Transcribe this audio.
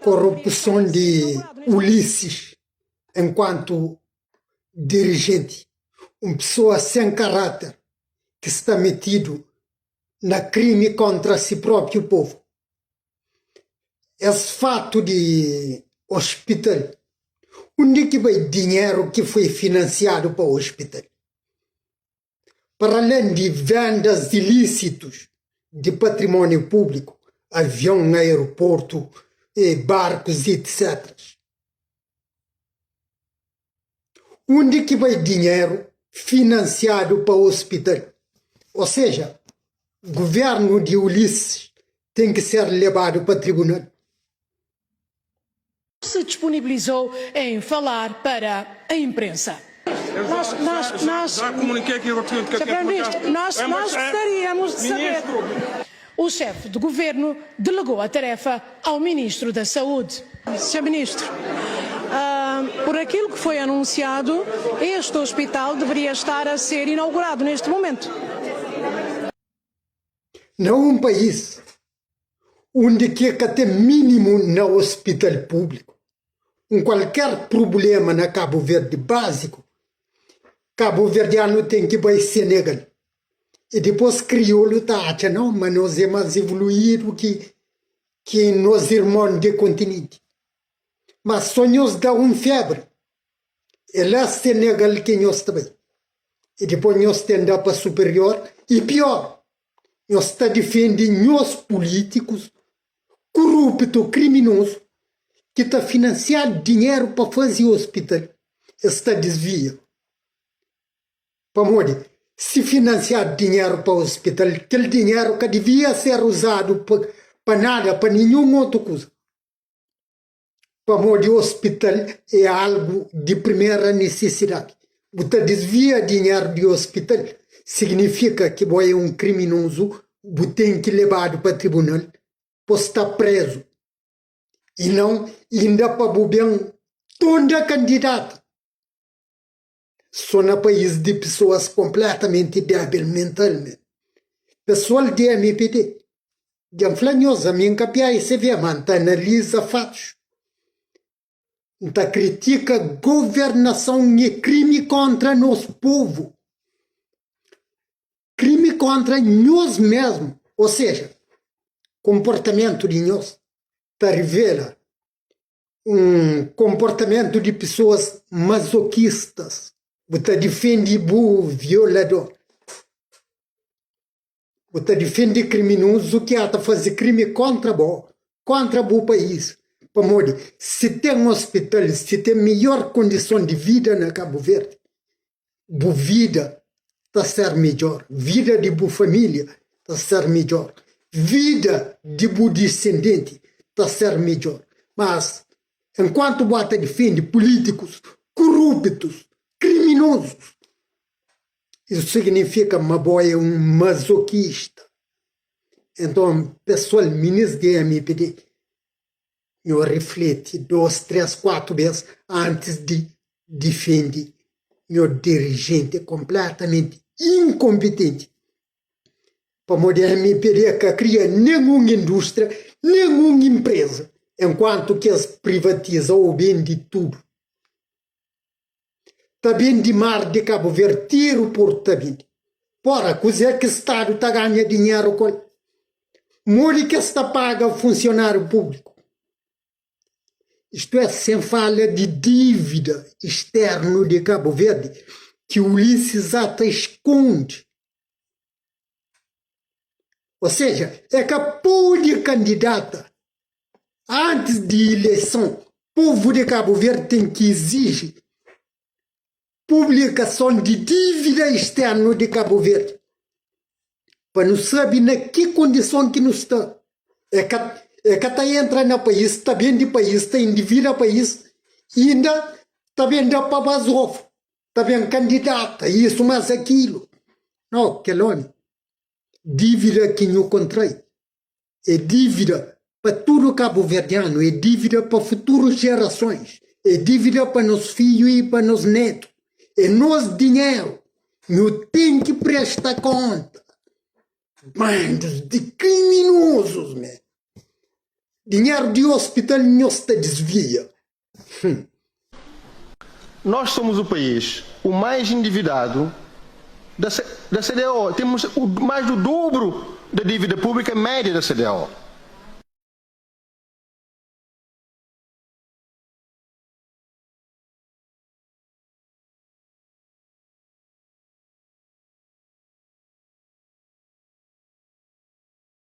Korupson di Ulisses enkuantu dirijenti, un pesoa sen karáter ki sta metidu na krimi kontra si própiu povu. Es fatu di ospital, undi ki bai dinheru ki foi finansiadu pa ospital? Para alén di vendas ilísitus di patrimóniu públiku, avion, aeroportu, barkus, etc. Undi ki bai dinheru finansiadu pa ospital? Ou seja, guvernu di Ulisses ten ki ser lebadu pa tribunal. Se disponibilizou em falar para a imprensa. Nós, nós, nós, Já comuniquei aqui ao senhor Sr. Primeiro-Ministro, nós, nós gostaríamos de saber. O chefe de governo delegou a tarefa ao ministro da Saúde. Sr. Ministro, por aquilo que foi anunciado, este hospital deveria estar a ser inaugurado neste momento. Na un país undi ki ka ten mínimu na ospital públiku, un kualker prubléma na Kabu Verdi básiku, kabuverdianu ten ki bai Senegal. I dipôs kriolu ta atxa nau ma nos é más evoluídu ki ki nos irmon di kontinenti. Má sô nhos da un fébri, é la Senegal ki nhos ta bai. I dipôs nhos ten da pa superior i pior, Nhos ta difende nhos pulítikus kuruptu, kriminozu ki ta finansiá dinheru pa faze ospital. Es ta disvia. Pamodi si finansiá dinheru pa ospital, kel dinheru ka divia ser uzadu pa nada, pa ninhun otu kuza. Pamodi ospital é algu di primera nisisidadi. Bu ta disvia dinheru di ospital, signifika ki bo é un kriminozu, bu ten ki lebadu pa tribunal pa sta prezu. I nau inda pa bu ben tonda kandidata. So na país di pesoas konpletamenti débil mentalmenti. Pesoal di MPD, dja N fla nhos, ami N ka PAICV, ma N ta analiza fatus. N ta kritika governason e krimi kontra nos povu. Krimi kontra nhos mesmu, o seja, konportamentu di nhos ta rivela un konportamentu di pesoas mazokistas. Bu ta difende bu violador. Bu ta difende kriminozu ki ata faze krimi kontra bo, kontra bu país. Pamodi si ten ospital, si ten midjor kondison di vida na Kabu Verdi, bu vida ta ser midjor, vida di bu familia ta ser midjor, vida di bu disendenti ta ser midjor. Mas, enkuantu bu ata difende pulitikus kuruptus, kriminozus, isu signifika ma bo é un mazokista. Enton, pesoal, minis di MPD, Nho rifleti dos, tres, kuatu bes antis di difende nho dirijenti konpletamenti inkonpitenti. Pamodi MPD ka kria nen un industria, nen un inpreza, enkuantu ki es privatiza o bende tudu. Ta bende mar di Kabu Verdi, ti aeroportu ta bende. Pora, kuzê ki Stadu ta ganha dinheru ku el? Modi ki es ta paga funsionariu publiku? Istu é, sen fala di dívida isternu di Kabu Verdi ki Ulisses ata skonde. Ou seja, é ka pode kandidata antis di ileison. Povu di Kabu Verdi ten ki iziji publikason di dívida isternu di Kabu Verdi pa nu sabe na ki kondison ki nu sta. É ka é ka ta entra na país, ta bende país, ta endivida país, inda ta ben da pa bazofu, ta ben kandidata, isu mas akilu. No, kel omi, dívida ki nhu kontrai é dívida pa tudu kabuverdianu, é dívida pa futuru jerasons, é dívida pa nos fidju i pa nos netu, é nos dinheru, nhu ten ki presta konta. Bandos di kriminozus, me. Dinheru di hospital nhos ta disvia. Hum. Nós somos o país o mais endividado da, da CDAO. Temos o, mais do dobro da dívida pública média da CDAO.